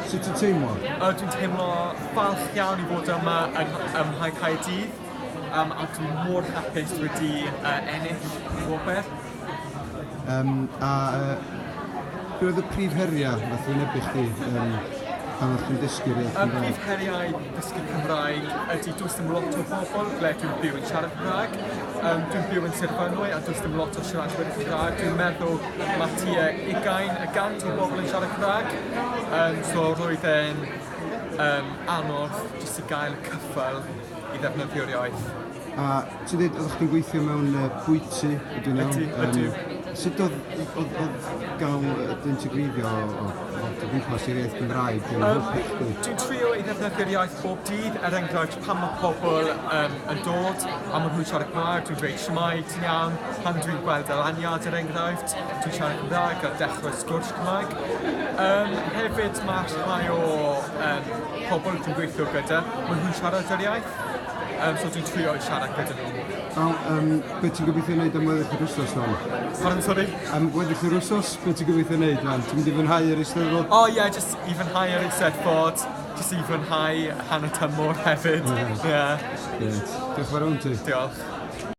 Sut ti'n teimlo? Dwi'n teimlo falch iawn i fod yma ym Mhae Caerdydd a dwi mor hapus dwi wedi ennill gwobr. A be oedd y prif heriau nath wynebu chdi pan o'ch chi'n dysgu'r iaith Gymraeg? Y prif heriau dysgu Cymraeg ydy does dim lot o bobl ble dwi'n byw yn siarad Cymraeg. Dwi'n byw yn Sir Fynwy a does dim lot o siaradwyr Cymraeg. Dwi'n meddwl mae tua 20% o bobl yn siarad Cymraeg. So roedd e'n anodd jyst i gael y cyffel i ddefnyddio'r iaith. A ti'n dweud oeddech chdi'n gweithio mewn bwyty, ydw i'n iawn? Ydy, ydw. Sut oedd gael dy integreiddio o o gwmpas i'r iaith Gymraeg yn helpu chdi? Dwi'n trio i ddefnyddio'r iaith bob dydd, er enghraifft pan mae pobl yn dod a maen nhw'n siarad Cymraeg, dwi'n dweud "Shwmae, ti'n iawn?" Pan dwi'n gweld y lanyard, er enghraifft, dwi'n siarad Cymraeg a dechrau sgwrs Cymraeg. Hefyd mae rhai o pobl dwi'n gweithio gyda, maen nhw'n siarad yr iaith. So dwi'n trio i siarad gyda nhw. Wel, be ti'n gobeithio wneud am weddill yr wsos rwan? Pardon, sorry? Am weddill yr wsos, be ti'n gobeithio wneud rwan? Ti'n mynd i fwynhau yr Eisteddfod? O oh, ie, yeah, jyst i fwynhau yr Eisteddfod, jyst i fwynhau hanner tymor hefyd. Ie. Yeah. Grêt. Diolch yn fawr iawn ti. Diolch.